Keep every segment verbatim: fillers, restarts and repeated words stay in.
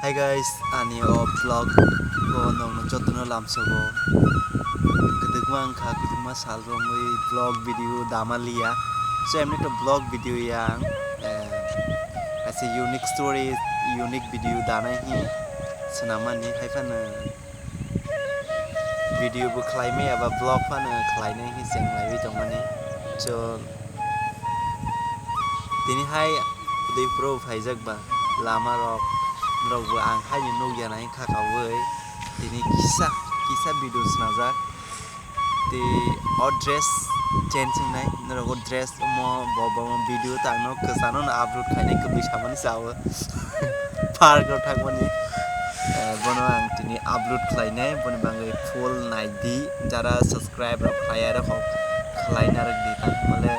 Hi guys, ani o vlog o nokno jotono lamsogo. Kwdwkma wngkha, kwdwkma sal romwi vlog video dama liya. So emni to vlog video yang, eh, kaisa unique story, unique video danai hi swnamani, hai phano video bo khlaimaya ba vlog phano khlainai hi cheng laiwi tongmani. So tini hai Udaipuro bo phaijak ba lama rok, norok bo ang haino nukya nai kha kaui tini kisa kisa video swnajak. Tei o dress change wngnai norok o dress omo bo bo video tangno kwchano no upload khainai kwbwi samani sao. Park o thangmani, eh, bono ang tini upload khlainai, boni bagwi full naidi, jara subscribe rok khlaiya rok kok khlaina rok di, tangmale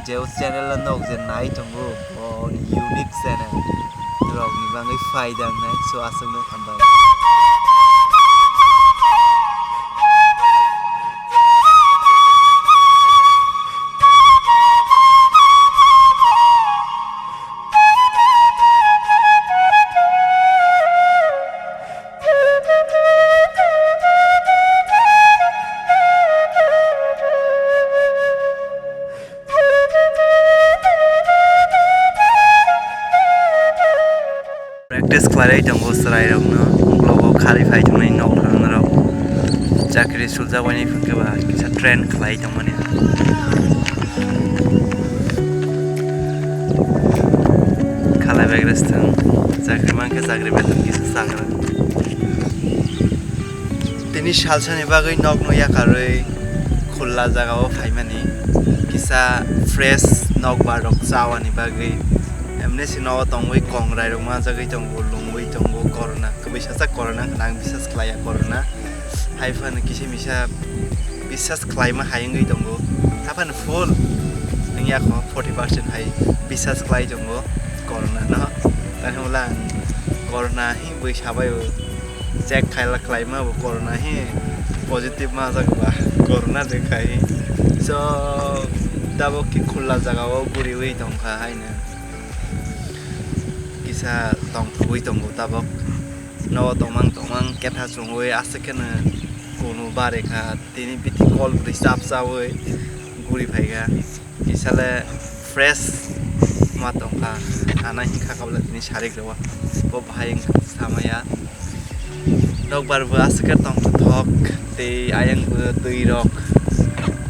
je o channel o nok je nai tongo, bo unique channel rok ni bagwi faida wngnai, so aswk no hambai. Practice khlaiwi tongo chwrairokno, ulo bo khari phai tongnai nokhrang rok. Chakri suljak bai phai khe ba kisa train khlai tongmani. Khalai bai restang chakri mankhe chakri beton kisa chagra. Tini salsani bagwi nokno yakarwi khulla jagao phaimani, kisa fresh nokbar rok chawani bagwi. Emni si nogo tongwi kongrai rok manjagwi tongo, lungwi tongo, corona kwbwi sacha corona hwnka, ang bisas khlaiya corona. Hai phano kisa misa bisas khlaima hai wngwi tongo, haphano full wngya kho, forty percent hai bisas khlai tongo corona no. Tani hwnla ang corona hi bwi sabai o check khaila khlaima bo corona hi positive ma jak ba corona de khai. So tabok ki khulla jaga o guriwi tongkha haino kisa tongthogwi tongo tabok. No tongmang tongmang ketha chungwi aswk kheno kunu barekha, tini bithi kol bwrwi chap chawi guri phaikha. Kisale fresh ma tongkha, ana hinkha kabla tini sarik rwa, bo bahai wngkha samaya. Nokbar bo aswk khe tongthok tei ayang bo twi rok,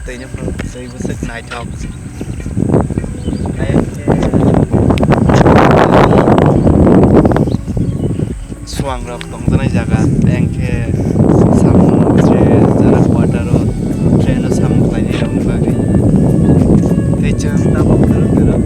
twi no phano twi bwswk naithok. Ayang khe suang rok tongjaknai jaga, ayang khe samung je jara quarter o train o samung khlainai rokni bagwi. Tei chwng tabok kwrwng kwrwng